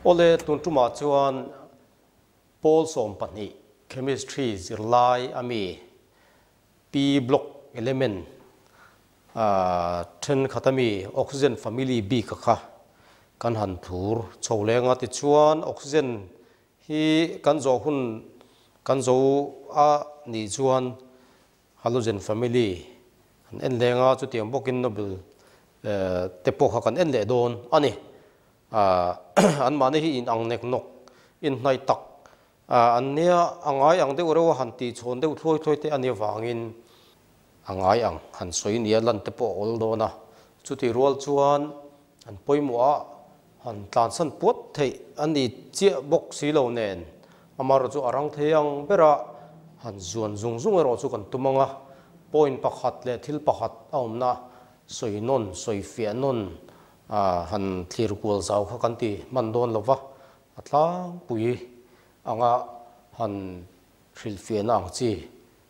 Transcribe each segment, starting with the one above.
Awle, tun tumah chuan Pawl 12 Chemistry zirlai ami P block element thenkhat ami oxygen family bik a kha kan han thur chho leng a, tichuan oxygen hi kan zawh hun kan zo a nih chuan halogen family kan en leng a, chutiang bawkin Nobel te pawh kha kan en leh dawn a ni. An mahni hi in ang nek nawk inhnaih tak an nia, a ngai ang deuh reuh a han tih chhawn deuh thluai thluai te a nih avangin a ngai ang han sawi nia lan te pawh a awl dawn a. Chutih rual chuan an pawimawh a han tlansan puat theih a ni chiah bawk si lo nen amaherawh chu a rang thei ang bera han zuan zung zung erawh chu kan tum ang a, point pakhat leh thil pakhat a awmna sawi nawn sawi fiah nawn han thlir kual zau kha kan ti hman dawn lo va, a tlangpui anga han hrilhfiahna ang chi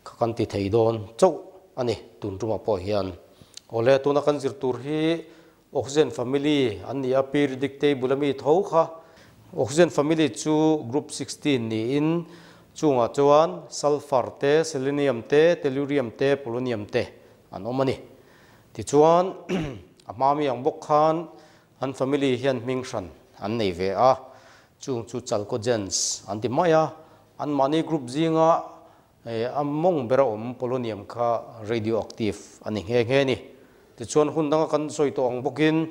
kha kan ti thei dawn chauh a ni tun tumah pawh hian. Awle, tuna kan zir tur hi Oxygen family an ni a, periodic table ami tho kha. Oxygen family chu group 16 niin chungah chuan sulfur te, selenium te, tellurium te, polonium te an awm a ni. Tichuan a hma mi ang bawk khan an family hian hming hran an nei ve a, chung chu chalcogens an ti mai a, anmahni group zinga a mawng bera awm polonium kha radioactive a ni nghe nghe a ni. Tichuan hun danga kan sawi tawh ang bawkin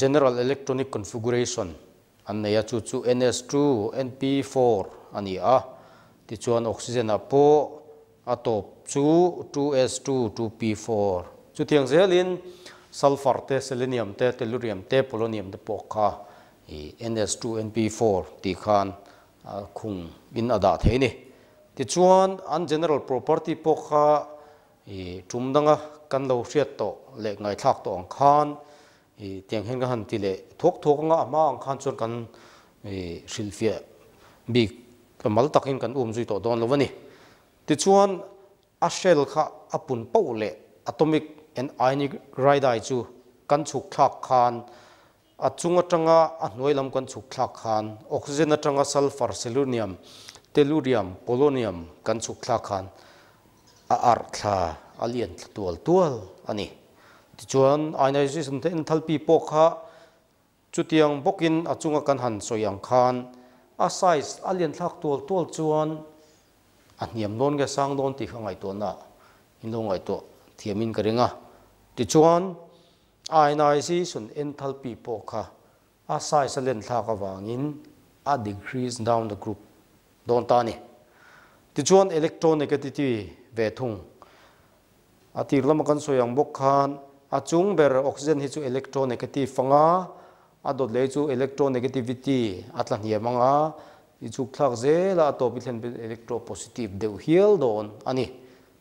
general electronic configuration an nei a, chu chu ns2 np4 a ni a, tichuan oxygen ah pawh a tawp chu 2s2 2p4. Chutiang zelin sulfur te, selenium te, tellurium te, polonium te pawh kha ns2 np4 tih khan khung in a dah thei a ni. Tichuan an general property pawh kha tum danga kan lo hriat tawh leh ngaithlak tawh ang khan tiang hian ka han ti leh thuak thuak anga a hma ang khan chuan kan hrilhfiah bik mal takin kan um zui tawh dawn lo a ni. Tichuan a shell kha a pun poh leh atomic and ionic radii chu kan chhuk thlak khan a chung atanga a hnuai lam kan chhuk thlak khan oxygen atanga sulfur, selenium, tellurium, polonium kan chhuk thlak khan a arh thla a lian thla tual tual a ni. Tichuan ionization te enthalpy pawh kha chutiang bawkin a chunga kan han sawi ang khan a size a lian thlak tual tual chuan a hniam dawn nge sang dawn tih kha ngaihtuahna in lo ngaihtuah thiamin ka ring a. Tichuan ionization enthalpy pawh kha a size a len thlak avangin a decrease down the group dawn ta a ni. Tichuan electronegativity ve thung a tir lama kan sawi ang bawk khan a chung ber oxygen hi chu electronegative anga a dawt leh chu electronegativity a tla hniam anga i chhuk thlak zela a tawp i thlen electropositive deuh hial dawn a ni.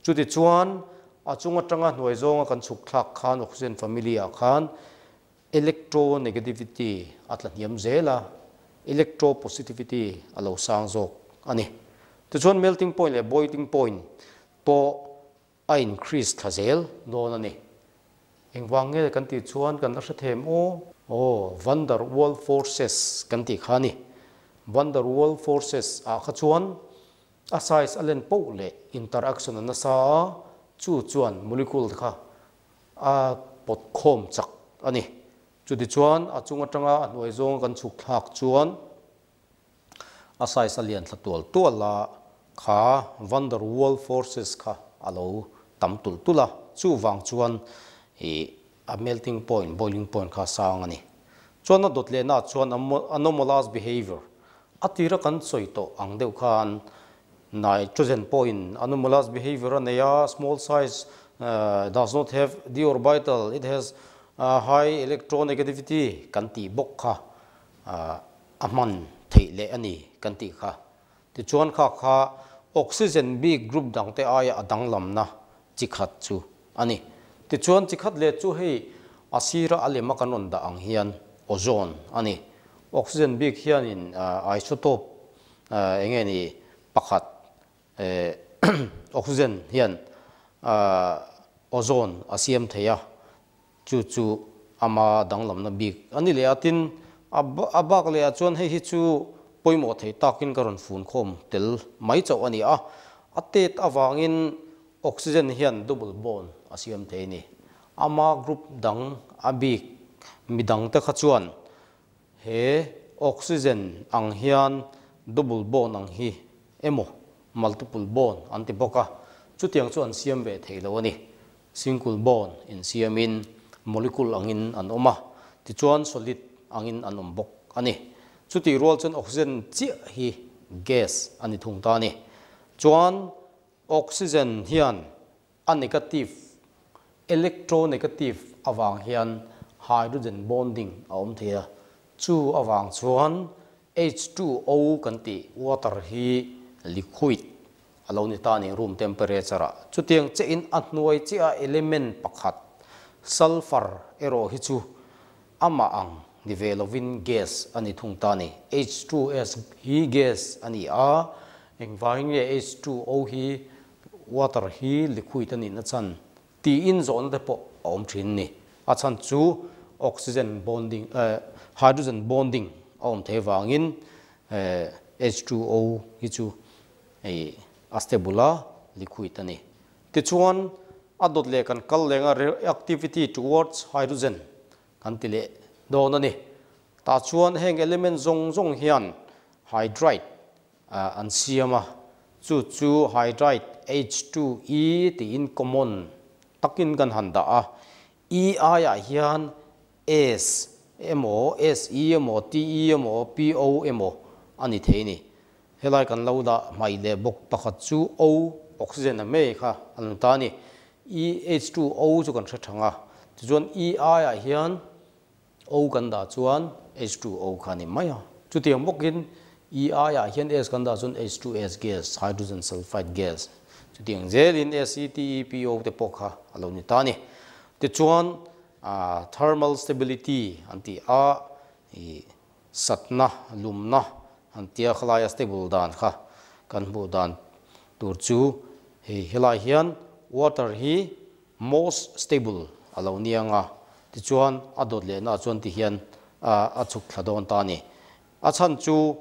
Chutichuan a chung atanga hnuai zawnga kan chhuk thlak khan oxygen family ah khan electronegativity a tla hniam zela electropositivity a lo sang zawk a ni. Tichuan melting point leh boiling point pawh a increase thla zel dawn a ni. Engvang nge kan tih chuan kan la hre them aw. Aw, van der Waals forces kan tih kha a ni. Van der Waals forces ah kha chuan a size a len poh leh interaction a nasa a, chu chuan molecule te kha a pawt khawm chak a ni. Chutichuan a chung atanga a hnuai zawnga kan chhuk thlak chuan a size a lian thla tual tual a, kha van der Waals forces kha a lo tam tulh tulh a, chuvang chuan ih a melting point, boiling point kha a sang a ni. Chuan a dawt lehna ah chuan anomalous behavior a tira kan sawi tawh ang deuh khan nitrogen pawhin anomalous behavior a nei a, small size does not have d orbital, it has high electronegativity kan tih bawk kha a hman theih leh a ni kan tih kha. Tichuan kha kha oxygen bik group dangte aia a danglamna chi khat chu a ni. Tichuan chi khat leh chu hei a sira a lema kan rawn dah ang hian ozone a ni. Oxygen bik hianin isotope eng nge ni pakhat oxygen hian ozone a siam thei a, chu chu ama danglamna bik a ni leh a. Tin, A bak leh ah chuan hei hi chu pawimawh thei takin ka rawn fun khawm tel mai chauh a ni a. A tet avangin oxygen hian double bond a siam thei a ni. Ama group dang a bik midang te kha chuan he oxygen ang hian double bond ang hi emaw multiple bond an ti bawk a, chutiang chu an siam ve thei lo a ni. Single bond in siamin molecule angin an awm a, tichuan solid angin an awm bawk a ni. Chutih rual chuan oxygen chiah hi gas a ni thung ta a ni. Chuan oxygen hian a negative, electronegative avang hian hydrogen bonding a awm thei a, chu avang chuan H2O kan tih water hi liquid a lo ni ta a ni room temperature ah. Chutiang chiahin a hnuai chiah a element pakhat sulfur erawh hi chu amah ang ni ve lovin gas a ni thung ta a ni. H2S hi gas a ni a, engvangin nge H2O hi water hi liquid a nihna chhan tiin zawhna te pawh a awm thin a ni. A chhan chu oxygen bonding, hydrogen bonding a awm thei avangin H2O hi chu hei a stable a, liquid a ni. Tichuan a dawt leh kan kal leng a reactivity towards hydrogen kan ti leh dawn a ni. Tah chuan heng element zawng zawng hian hydride an siam a, chu chu hydride H2E tiin common takin kan han dah a, E aiah hian S emaw, SE emaw, TE emaw, PO emaw a ni thei a ni. Helai kan lo dah hmaih leh bawk pakhat chu O, oxygen a hmei kha a lo ta a ni. E H2O chu kan hre thang a, tichuan E aiah hian O kan dah chuan H2O kha a ni mai a. Chutiang bawkin E aiah hian S kan dah chuan H2S gas, hydrogen sulfide gas. Chutiang zelin S, E, T, E, P, O te pawh kha a lo ni ta a ni. Tichuan thermal stability an ti a, i satna, lumna an tia khalaia stable dan kha kan hmuh dan tur chu hei helai hian water hi most stable a lo ni ang a, tichuan a dawt lehna ah chuan tihian a chhuk thla dawn ta a ni. A chhan chu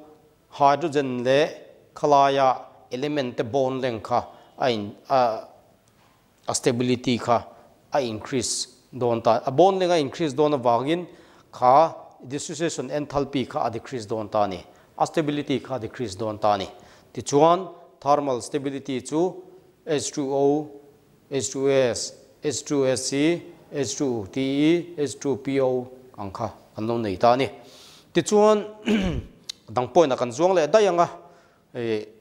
hydrogen leh khalaia element te bond length kha a in a stability kha a increase dawn ta, a bond length a increase dawn avangin kha dissociation enthalpy kha a decrease dawn ta a ni, a stability kha a decrease dawn ta a ni. Tichuan thermal stability chu H2O H2S, H2SC, H2TE, H2PO ang kha kan lo nei ta a ni. Tichuan dang pawhin a kan zuang leh daih ang a,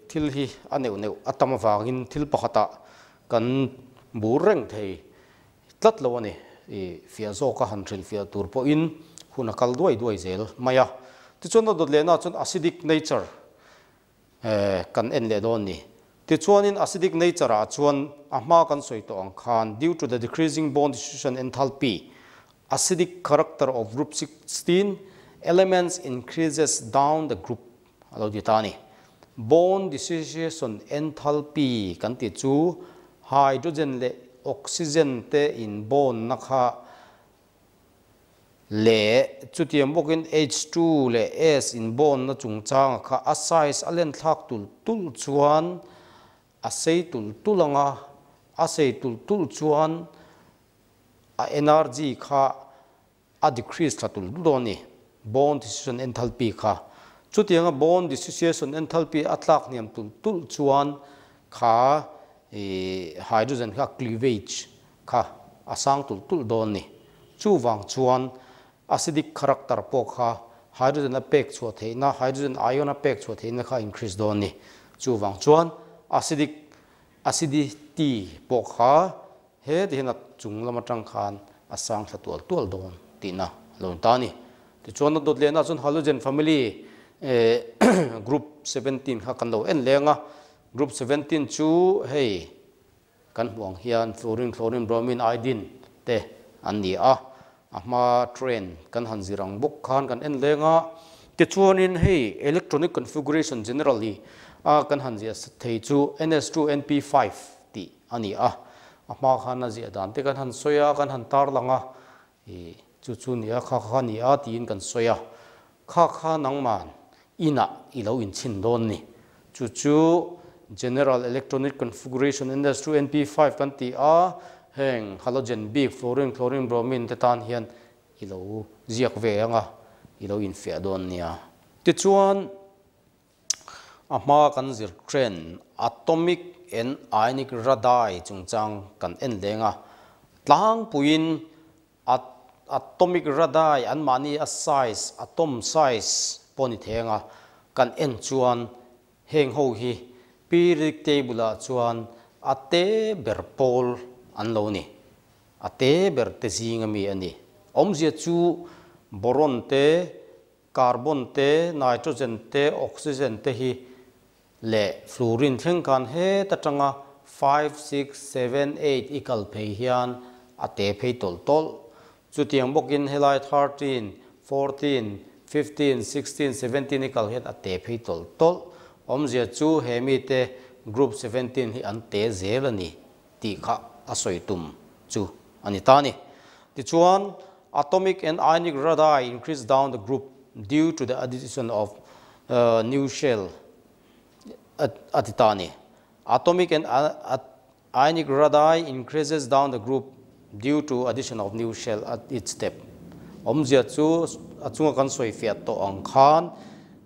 thil hi a neuh neuh a tam avangin thil pakhatah kan bur reng thei tlat lo a ni. Fiah zawka han hrilhfiah tur pawhin hun a kal duai duai zel mai a. Tichuan a dawt lehna chuan acidic nature Kan en leh dawn ni. Tichuanin acidic nature ah chuan a hma kan sawi tawh ang khan due to the decreasing bond dissociation enthalpy, acidic character of group 16 elements increases down the group a lo ti ta a ni. Bond dissociation enthalpy kan tih chu hydrogen leh oxygen te in bond na kha Leh chutiang bawkin H2 leh S inbawnna chungchanga kha a size a len thlak tulh tulh chuan a sei tulh tulh ang a, a sei tulh tulh chuan a energy kha a decrease thla tulh dawn a ni, bond dissociation enthalpy kha. Chutianga bond dissociation enthalpy a tlak hniam tulh tulh chuan kha hydrogen kha cleavage kha a sang tulh tulh dawn ni. Chuvang chuan acidic character pawh kha hydrogen a pek chhuah theihna, hydrogen ion a pek chhuah theihna kha a increase dawn ni. Chuvang chuan acidic acidity pawh kha heti hian a chung lam atang khan a sang thla tual tual dawn tihna a lo ni ta a ni. Tichuan a dawt lehna chuan halogen family group 17 kha kan lo en leng a, group 17 chu hei Kan hmuh ang hian fluorine, chlorine, bromine, iodine te an ni a, a hma train kan han zir ang bawk khan kan en leng a. Tichuanin hei electronic configuration generally a kan han ziah thei chu ns2 np5 tih a ni a, a hma khan a ziah dan te kan han sawi a, kan han tarlang a, ih chu chu ni a, kha kha ni a tiin kan sawi a. Kha kha nangman inah i lo inchhin dawn ni. Chu chu General Electronic Configuration ns2 np5 kan ti a, heng halogen bik fluorine, chlorine, bromine te tan hian i lo ziak ve anga i lo infiah dawn nia. Tichuan a hma kan zir tren atomic and ionic radii chungchang kan en leng a, tlangpuiin atomic radii an mahni a size, atom size pawh ni thei anga kan en chuan heng ho hi periodic table ah chuan a te ber pawl an lo ni. A te ber te zing ami a ni. Awmzia chu boron te, carbon te, nitrogen te, oxygen te hi leh fluorine thleng khan het atanga 5, 6, 7, 8 i kal phei hian a te phei tawlh tawlh. Chutiang bawkin helai 13, 14, 15, 16, 17 i kal hian a te phei tawlh tawlh. Awmzia chu he mi te group 17 hi an te zel a ni tih kha a sawi tum chu a ni ta a ni. Tichuan atomic and ionic radii increase down the group due to the addition of new shell a ti ta a ni. Atomic and ionic radii increases down the group due to addition of new shell at each step. Awmzia chu a chunga kan sawi fiah tawh ang khan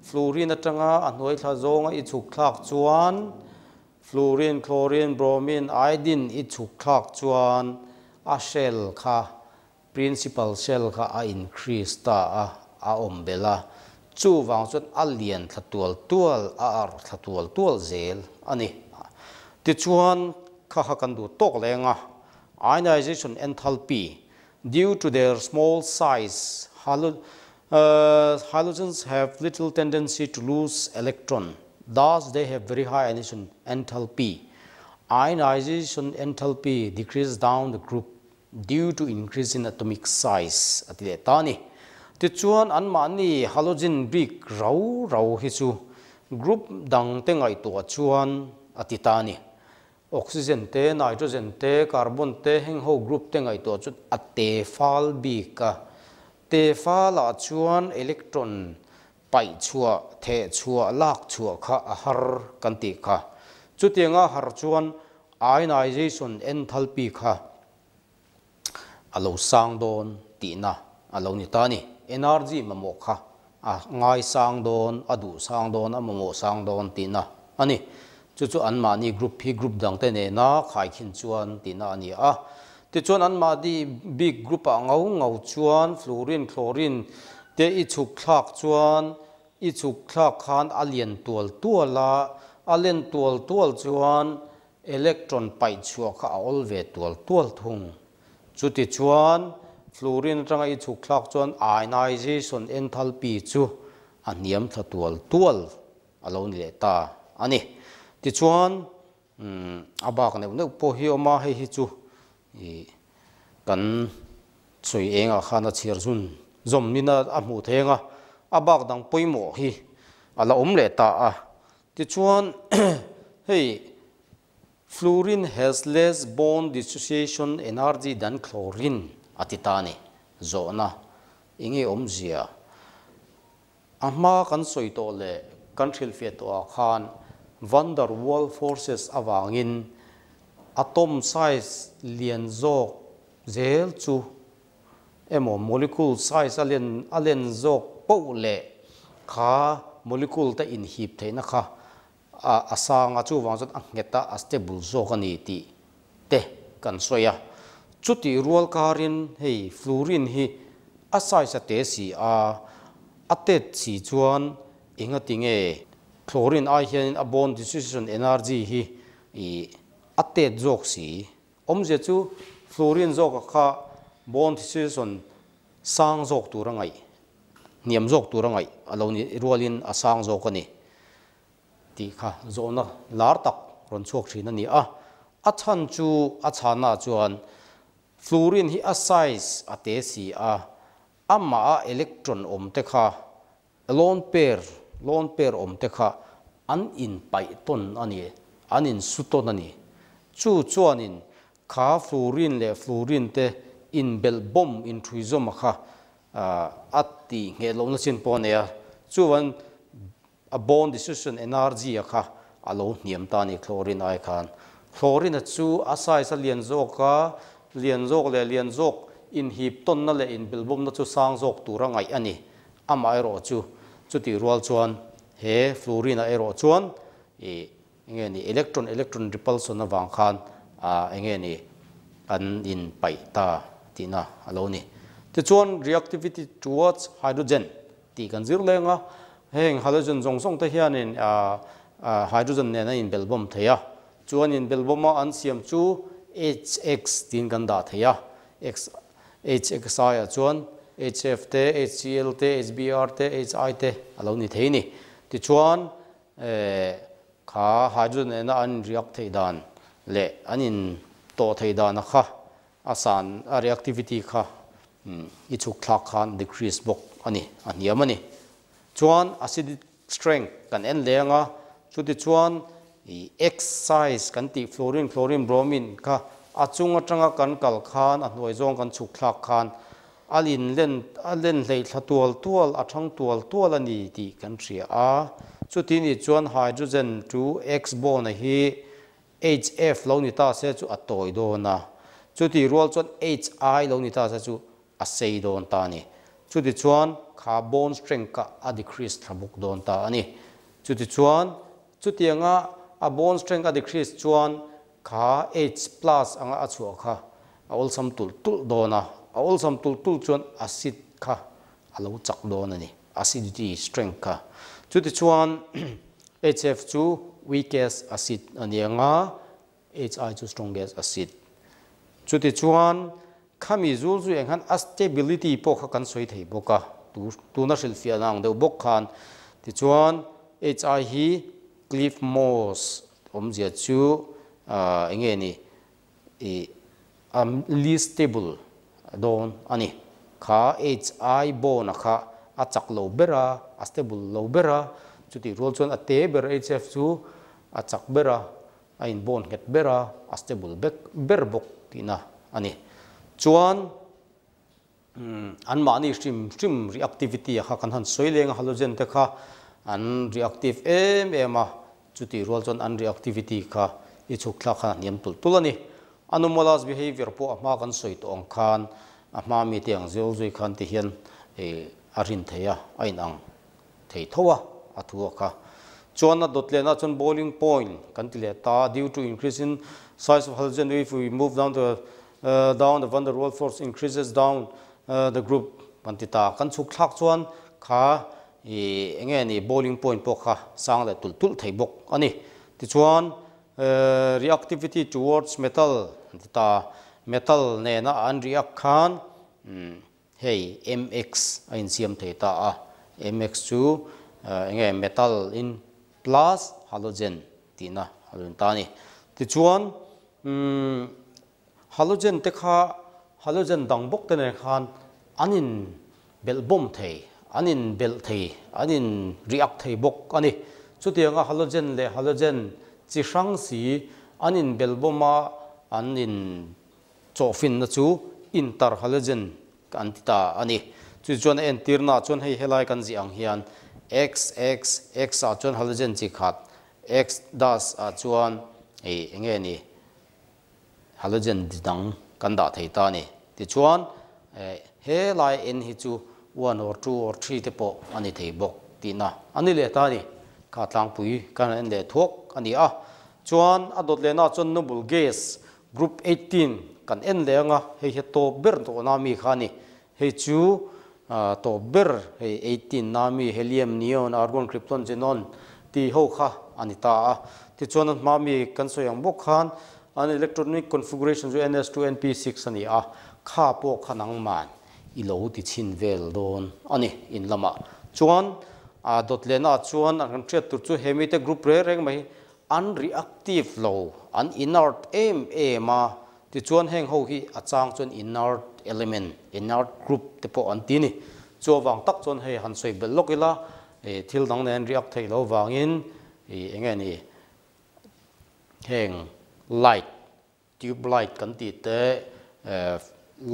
fluorine atanga a hnuai thla zawnga i chhuk thlak chuan fluorine, chlorine, bromine, iodine i chhuk thlak chuan a shell kha principal shell kha a increase ta a, a awm bel a. Chu vang chuan a lian thla tual tual, a ar thla tual tual zel a ni. Tichuan kha kha kan duh tawk leng a, ionization enthalpy due to their small size halogens have little tendency to lose electron, thus they have very high ionization enthalpy. Ionization enthalpy decreases down the group due to increase in atomic size a ti leh ta a ni. Tichuan anmahni halogen bik rau rau hi chu group dang te ngaihtuah chuan a ti ta a ni. Oxygen te, nitrogen te, carbon te heng ho group te ngaihtuah chuan a te fal bik a. Te falah chuan electron paih chhuah, theh chhuah, lak chhuah kha a har kan tih kha. Chutianga har chuan ionization enthalpy kha a lo sang dawn tihna a lo ni ta a ni. Energy mamawh kha a ngai sang dawn, a duh sang dawn, a mamawh sang dawn tihna a ni. Chu chu anmahni group hi group dang te nena khaikhin chuan tihna a ni a. Tichuan anmahni bik group ah ngau ngau chuan fluorine, chlorine te i chhuk thlak chuan i chhuk thlak khan a lian tual tual a, a len tual tual chuan electron paih chhuah kha a awl ve tual tual thung. Chutichuan fluorine atanga i chhuk thlak chuan ionization enthalpy chu a hniam thla tual tual a lo ni leh ta a ni. Tichuan a bak neuh neuh pawh hi awm a, hei hi chu kan sawi engah khan a chhiar zun zawm in a hmuh thei ang a, a bak dang pawimawh hi a la awm leh ta a. Tichuan hei fluorine has less bond dissociation energy than chlorine a ti ta a ni. Zawhna enge awmzia? A hma kan sawi tawh leh kan hrilhfiah tawh ah khan van der Waals forces avangin atom size lian zawk zel chu emaw molecule size a len a len zawk poh leh kha molecule te inhip theihna kha a a sang a, chuvang chuan a nghet a, a stable zawk a ni tih te kan sawi a. Chutih rual karin hei fluorine hi a size a te si a, a tet si chuan engati nge chlorine ai hianin a bond dissociation energy hi a tet zawk si. Awmzia chu fluorine zawka kha bond dissociation sang zawk tur a ngaih, hniam zawk tur a ngaih a lo ni rualin a sang zawk a ni tih kha zawhna lar tak rawn chhuak thin a ni a. A chhan chu a chhanna chuan fluorine hi a size a te si a, amah a electron awm te kha lone pair, lone pair awm te kha an inpaih tawn a ni, an insu tawn a ni. Chu chuanin kha fluorine leh fluorine te inbelh bawm inthui zawm a kha A ti nge lo na chin pawh a nei a, chuan a bond dissociation energy a kha a lo hniam ta a ni chlorine ai khan. Chlorine a chu a size a lian zawk a, lian zawk leh lian zawk inhip tawnna leh inbilhbawmna chu sang zawk tur a ngaih a ni. Amaherawh chu chutih rual chuan he fluorine ah erawh chuan ih enge ni electron electron repulsion avang khan ah enge ni an in paih ta tihna a lo ni. Tichuan reactivity towards hydrogen tih kan zir leng a, heng halogen zawng zawng te hianin ah hydrogen nen a inbelhbawm thei a, chuan inbelhbawm a an siam chu HX tiin kan dah thei a, X HXI ah chuan HF te, HCl te, HBr te, HI te a lo ni thei a ni. Tichuan Kha hydrogen nena an inreact theih dan leh an in tawh theih dana kha a san a reactivity kha i chhuk thlak khan decrease bawk a ni, a hniam a ni. Chuan acidic strength kan en leng a, chuti chuan i X size kan tih fluorine, chlorine, bromine kha a chung atanga kan kal khan a hnuai zawng kan chhuk thlak khan A lin len a len hleih thla tual tual, a thang tual tual a ni tih kan hria a. Chuti nih chuan hydrogen chu X bond a hi HF lo ni ta se chu a tawi dawn a, chuti rual chuan HI lo ni ta se chu a sei dawn ta a ni. Chuti chuan kha bond strength kha a decrease thla bawk dawn ta a ni. Chuti chuan chutianga a bond strength a decrease chuan Kha H plus anga a chhuah kha a awlsam tulh tulh dawn a, a awlsam tulh tulh chuan acid kha a lo chak dawn a ni, acidity strength kha. Chutichuan HF chu weakest acid a ni ang a, HI chu strongest acid. Chutichuan khami zul zui ang khan a stability pawh kha kan sawi thei bawk a, tuna hrilhfiahna ang deuh bawk khan. Tichuan HI hi Cliff Moss awmzia chu eng nge ni ih a least stable dawn a ni. Kha HI bone a kha a chak lo ber a, a stable lo ber a, chutih rual chuan a te ber HF chu a chak ber a, a in bone nghet ber a, a stable ber bawk tihna a ni. Chuan. Anmahni hrim hrim reactivity a kha kan han sawi leng a, halogen te kha an reactive em em a, chutih rual chuan an reactivity kha i chhuk thlak khan a hniam tulh tulh a ni. Anomalous behavior pawh a hma kan sawi tawh ang khan a hma mite ang zul zui khan ti hian a rin thei a, a inang thei tho a, a thu a kha. Chuan a dawt lehna chuan boiling point kan ti leh ta, due to increase in size of halogen if we move down the down the van der Waals force increases down the group kan ti ta. Kan chhuk thlak chuan kha i enge ni boiling point pawh kha sang leh tulh tulh thei bawk a ni. Tichuan reactivity towards metal kan ti ta, metal nena an react khan Hei MX a insiam thei ta a, MX chu enge metal in plus halogen tihna a lo in ta a ni. Tichuan halogen te kha halogen dang bawk te nen khan an in belh bawm thei, an in belh thei, an in react thei bawk a ni. Chutianga halogen leh halogen chi hrang si an in belh bawm a, an in Chawhfinna chu interhalogen an ti ta a ni. Chu chuan a entirnaah chuan hei helai kan ziah ang hian X, X, X ah chuan halogen chi khat, X dash ah chuan ei eng nge ni halogen di dang kan dah thei ta a ni. Tichuan helai N hi chu one or two or three te pawh a ni thei bawk tihna a ni leh ta a ni. Kha tlangpui kan en leh thuak a ni a. Chuan a dawt lehnaah chuan noble gas Group 18 kan en leh anga hei hi tawp ber tawhna mi kha a ni. Hei chu tawp ber hei 18 na mi helium, neon, argon, krypton, xenon tih ho kha a ni ta a. Tichuan a hma mi kan sawi ang bawk khan an electronic configuration chu ns 2 np 6 a ni a, kha pawh kha nangman i lo ti chhin vel dawn a ni in lamah. Chuan dawt lehnaah chuan an kan hriat tur chu he mite group reng reng mai hi An reactive lo, an inert em em a, tichuan heng ho hi a chang chuan inert element, inert group te pawh an ti a ni. Chu avang tak chuan hei han sawi belh lawk ila, thil dang nen react theih lo vangin eng nge ni heng light, tube light kan tih te,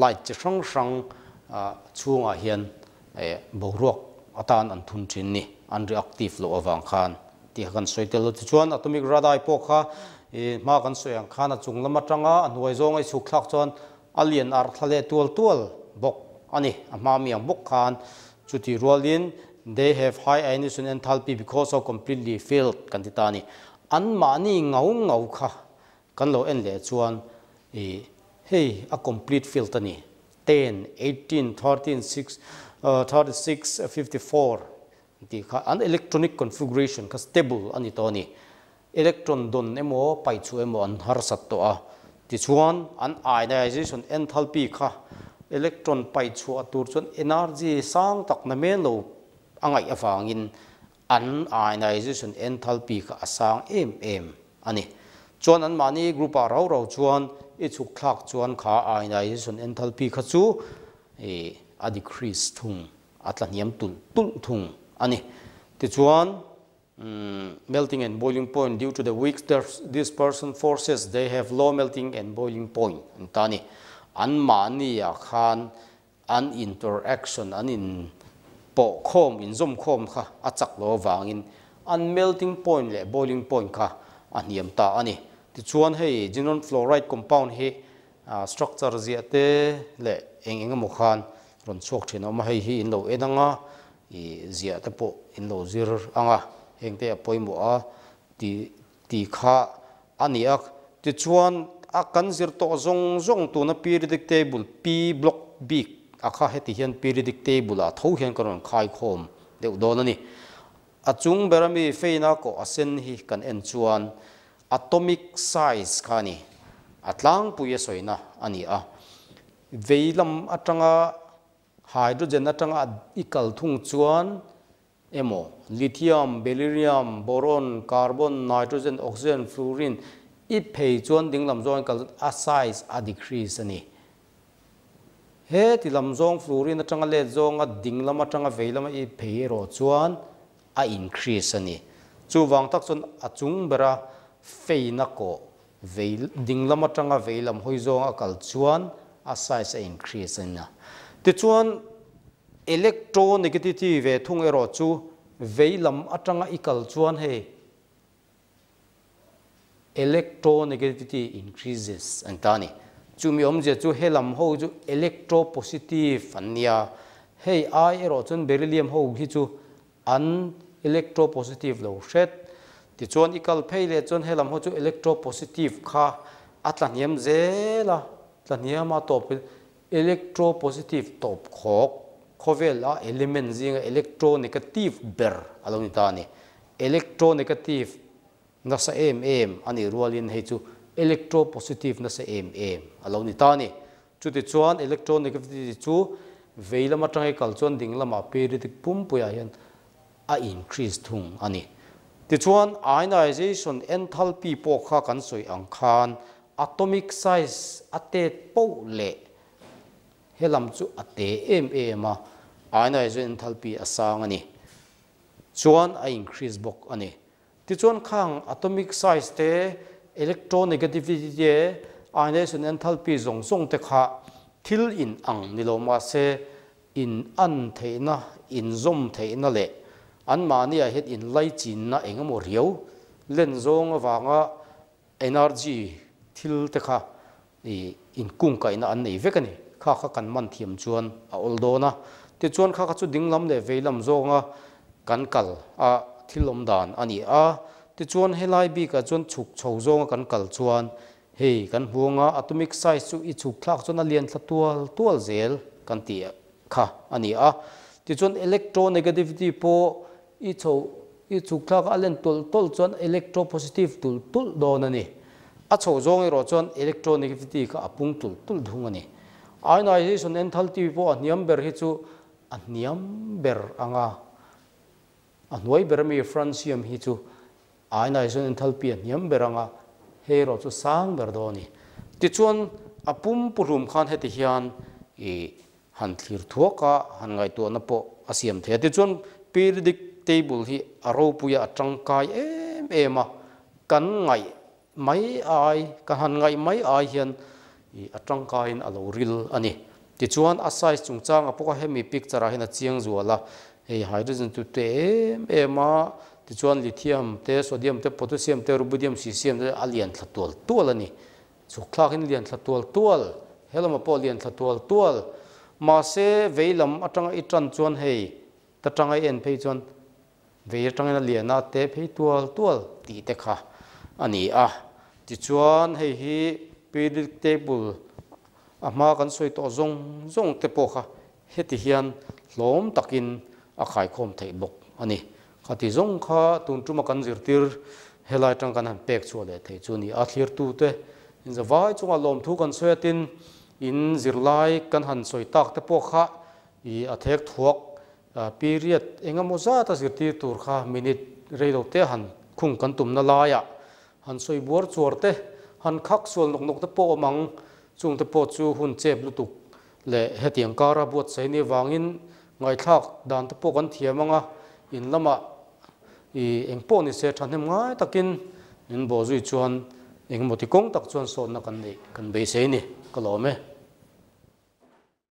light chi hrang hrang Chhungah hian boruak atan an thun thin ni, an reactive loh avang khan tih kha kan sawi tel lo. Tichuan atomic radii pawh kha hma kan sawi ang khan a chung lam atanga a hnuai zawnga i chhuk thlak chuan a lian arh thla leh tual tual bawk a ni. A hma mi ang bawk khan chutih rualin they have high ionization enthalpy because of completely filled kan ti ta a ni. Anmahni ngau ngau kha kan lo en leh chuan hei a complete filled a ni. 10, 18, 13, 6, 36, 54 tih kha an electronic configuration kha stable a ni tawh a ni. Electron dawn emaw paih chhuah emaw an harsat tawh a. Tichuan an ionization enthalpy kha electron paih chhuah tur chuan energy sang tak na men lo a ngaih avangin an ionization enthalpy kha a sang em em a ni. Chuan anmahni group ah rau rau chuan i chhuk thlak chuan kha ionization enthalpy kha chu a decrease thung, a tla hniam tulh tulh thung a ni. Tichuan melting and boiling point due to the weak dispersion forces they have low melting and boiling point an ta a ni. Anmahni ah khan an interaction, an in pawh khawm, inzawm khawm kha a chak lo avangin an melting point leh boiling point kha a hniam ta a ni. Tichuan hei xenon fluoride compound hi structure ziah te leh eng eng emaw khan rawn chhuak thin a awm a, hei hi in lo en anga i ziah te pawh in lo zir anga heng te a pawimawh a ti tih kha a ni a. Tichuan a kan zir tawh zawng zawng tuna periodic table P block bik a kha heti hian periodic table ah tho hian kan rawn khai khawm deuh dawn a ni. A chung ber ami feina kawh a sen hi kan en chuan atomic size kha a ni. A tlangpui a sawina a ni a. Vei lam atanga hydrogen atanga i kal thung chuan emaw lithium, beryllium, boron, carbon, nitrogen, oxygen, fluorine i phei chuan dinglam zawng in kal chuan a size a decrease a ni. He ti lam zawng fluorine atanga let zawnga dinglam atanga vei lama i phei erawh chuan a increase a ni. Chuvang tak chuan a chung bera feina kawh vei dinglam atanga vei lam hawi zawnga a kal chuan a size a increase a ni a. Tichuan Electronegativity ve thung erawh chu vei lam atanga i kal chuan hei electronegativity increases an ta a ni. Chumi awmzia chu he lam ho chu electropositive an nia, hei ai erawh chuan beryllium ho hi chu an electropositive lo hret. Tichuan i kal phei leh chuan he lam ho chu electropositive kha a tla hniam zel a, tla hniam a tawp Electropositive tawp khawk, khawvel a element zinga electronegative ber a lo ni ta a ni. Electronegative nasa em em a nih rualin hei chu electropositive nasa em em a lo ni ta a ni. Chutichuan electronegativity chu vei lam atanga i kal chuan ding lamah periodic pumpuiah hian a increase thung a ni. Tichuan ionization enthalpy pawh kha kan sawi ang khan atomic size a tet poh leh he lam chu a te em em a, ionization enthalpy a sang a ni. Chuan a increase bawk a ni. Tichuan khang atomic size te, electronegativity te, ionization enthalpy zawng zawng te kha thil in ang ni lo mahse In an theihna, inzawm theihna leh anmahniah hian inlaichinna eng emaw riau len zawng avanga energy thil te kha ih inkungkaihna an nei vek a ni. Kha kha kan man thiam chuan a awl dawn a. Tichuan kha kha chu dinglam leh veilam zawnga kan kal a thil awm dan a ni a. Tichuan helai bikah chuan chhuk chho zawnga kan kal chuan Hei kan hmuanga atomic size chu i chhuk thlak chuan a lian thla tual tual zel kan tih kha a ni a. Tichuan electronegativity pawh i chho i chhuk thlak a len tawlh tawlh chuan electropositive tulh tulh dawn a ni. A chho zawng erawh chuan electronegativity kha a pung tulh tulh thung a ni. Ionization enthalpy pawh a hniam ber hi chu a hniam ber anga a hnuai ber ami francium hi chu Ionization enthalpy a hniam ber anga hei erawh chu sang ber dawn a ni. Tichuan a pum puhlum khan heti hian i han thlir thuak a, han ngaihtuahna pawh a siam thei a. Tichuan periodic table hi a ropuia a tangkai em em a, kan ngaih mai ai, kan han ngaih mai ai hian i a tangkaiin a lo ril a ni. Tichuan a size chungchanga pawh kha hemi picture ah hian a chiang zual a, hei hydrogen chu te em em a, tichuan lithium te, sodium te, potassium te, rubidium, cesium te a lian thla tual tual a ni. Chhuk thlak in lian thla tual tual, he lamah pawh lian thla tual tual. Mahse vei lam atanga i tan chuan hei ta tanga i en phei chuan vei atangin a lian a te phei tual tual tih te kha a ni a. Tichuan hei hi periodic table a hma kan sawi tawh zawng zawng te pawh kha heti hian hlawm takin a khaikhawm theih bawk a ni. Khati zawng kha tun tuma kan zirtir helai tang kan han pek chhuah leh theih chu a ni a, thlirtute inzavai chunga lawmthu kan sawi atin in zirlai kan han sawi tak te pawh kha i a thek thuak period eng emaw zata zirtir tur kha minute reilo te han khung kan tumna laiah han sawi buar chuar te, han khak sual nawk nawk te pawh awm ang, chung te pawh chu hun chep lutuk leh hetiang kara buatsaih ni avangin ngaihthlak dan te pawh kan thiam ang a, in lamah i eng pawh ni se thahnem ngai takin in bawhzui chuan engemaw ti kawng tak chuan sawtna kan neih kan beisei ni ka lawm e.